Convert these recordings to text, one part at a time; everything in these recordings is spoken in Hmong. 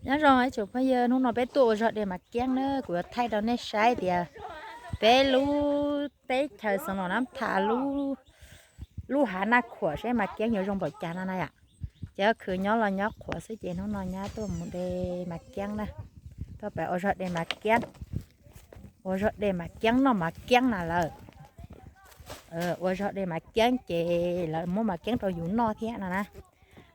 Nyob zoo ib tsoom phooj ywg, hnub no peb tuaj ua zog de Mav Kiab na, kuv yuav thaij rau nej saib tias peb lub teb chaws Xeev Laus Nab Thas lub, lub hav Naj Khuam seb Mav Kiab yuav zoo npaum cas no na yom. Ces khwv nyob los nyob qhuav xwb ces hnub no nyab tuaj mus de Mav Kiab na, tuaj pem ua zog de Mav Kiab, ua zog de Mav Kiab noj Mav Kiab na lawm. Ua zog de Mav Kiab ces lawv muab Mav Kiab rau yus noj thiab no na.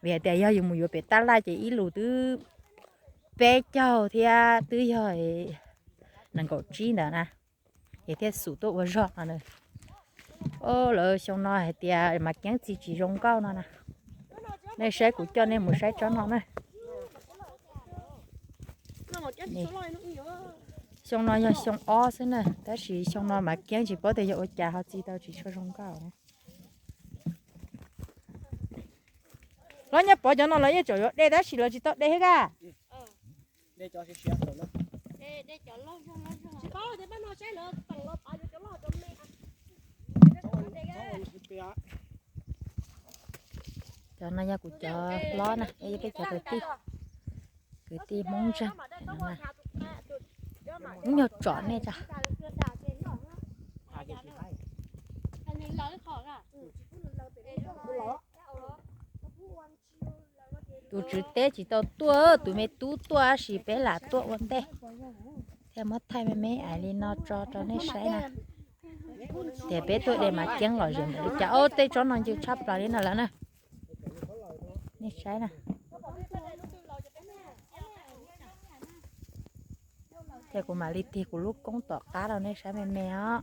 Vim hais tias yog yus mus yuav pem tab laj ces ib lus twb peb caug thiab twb yog nees nkaum tsib ntawd na, ces thiaj xum tuaj ua zog no. Lawv xyoo no hais tias Mav Kiab txi tsis zoo nkauj no na. Nej saib kuv coj nej mus saib tsob no na. Xyoo no yog xyoo ob xwb na, tab sis xyoo no Mav Kiab tsis paub tias yog ua cas ho txi tau tsis tshua zoo nkauj na. Los nyob pov cov no los yeej tseem yuav de tab sis lawv tsis tau de thiab kaj. Cov no yog kuv cov hlob na, peb cov kwv tij, kwv tij Hmoob Ntseeg. Ib nyuag tsom nej tso. Tus tswv teb tsis tau tuaj, tus me tub tuaj tab sis peb lam tuaj ua ntej thiaj muab thaij me me ais li no tso rau nej saib na. Tias peb tuaj de Mav Kiab los zem npaum li cas, ob tej tsob no ncw tshaj plaws li no lawm na. Nej saib na. Ces kuv mam li tig kuv lub koob tom qab rau nej saib me me os.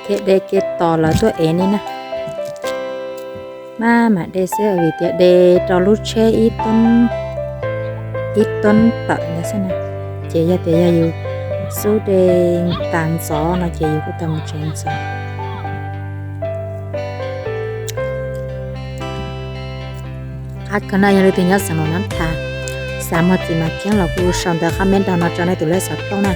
Thiab de kiag tos lawv tuaj ev li na. Maj mam de xwb vim tias de rau lub tsheb ib toob tawm ntawd xwb na. Ces yog tias yog yus xub de tas ntxov no ces yus kuj tau mus tsev ntxov. Qab kawg na, yog leej twg nyob xeev Los Nab Thas, xav muag txiv mas kiab los kuj sau ntawv qhab meb nrog no rau nej tus lej xov tooj na.